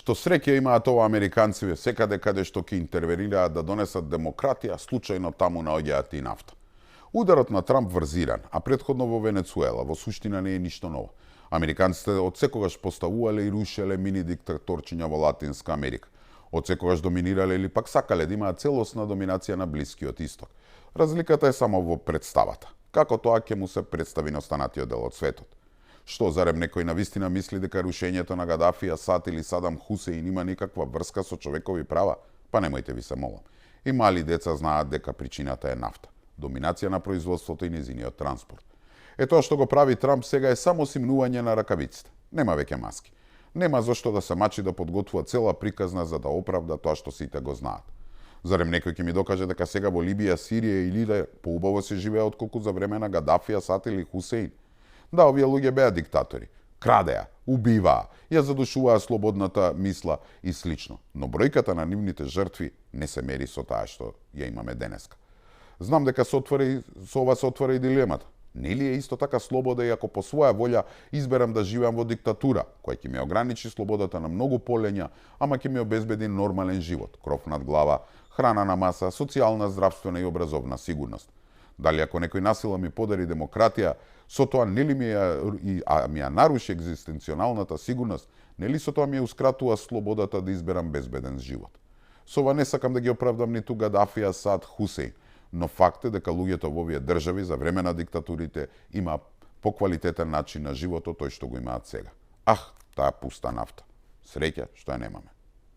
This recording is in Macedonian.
Што среќа имаат ова американците секаде каде што ќе интервенираат да донесат демократија, случајно таму наоѓаат и нафта. Ударот на Трамп врзиран, а претходно во Венецуела, во суштина не е ништо ново. Американците од секогаш поставувале и рушеле мини диктаторчиња во Латинска Америка. Од секогаш доминирале или пак сакале да имаат целосна доминација на Блискиот Исток. Разликата е само во представата. Како тоа ќе му се представи на останатиот дел од светот? Што, зарем некој навистина мисли дека рушењето на Гадафи, Асад или Садам Хусеин има никаква врска со човекови права? Па немојте ви се молам. И мали деца знаат дека причината е нафта, доминација на производството и незиниот транспорт. Тоа што го прави Трамп сега е само симнување на ракавиците. Нема веќе маски. Нема зошто да се мачи да подготвува цела приказна за да оправда тоа што сите го знаат. Зарем некој ќе ми докаже дека сега во Либија, Сирија или да поубаво се живее отколку за време на Гадафи, Асад или Хусеин? Да, овие луѓе беа диктатори. Крадеа, убиваа, ја задушуваа слободната мисла и слично. Но бројката на нивните жртви не се мери со таа што ја имаме денеска. Знам дека со ова се отвара и дилемата. Нели е исто така слобода и ако по своја волја изберам да живеам во диктатура, која ќе ми ограничи слободата на многу полења, ама ќе ми обезбеди нормален живот, кров над глава, храна на маса, социјална, здравствена и образовна сигурност. Дали ако некој насила ми подари демократија, со тоа нели ми ја наруши екзистенционалната сигурност, нели со тоа ми ја ускратува слободата да изберам безбеден живот. Со ова не сакам да ги оправдам ниту Гадафи, Асад, Хусеин, но факт е дека луѓето во овие држави за време на диктатурите има поквалитетен начин на живот од тој што го имаат сега. Таа пуста нафта. Среќа што ја немаме.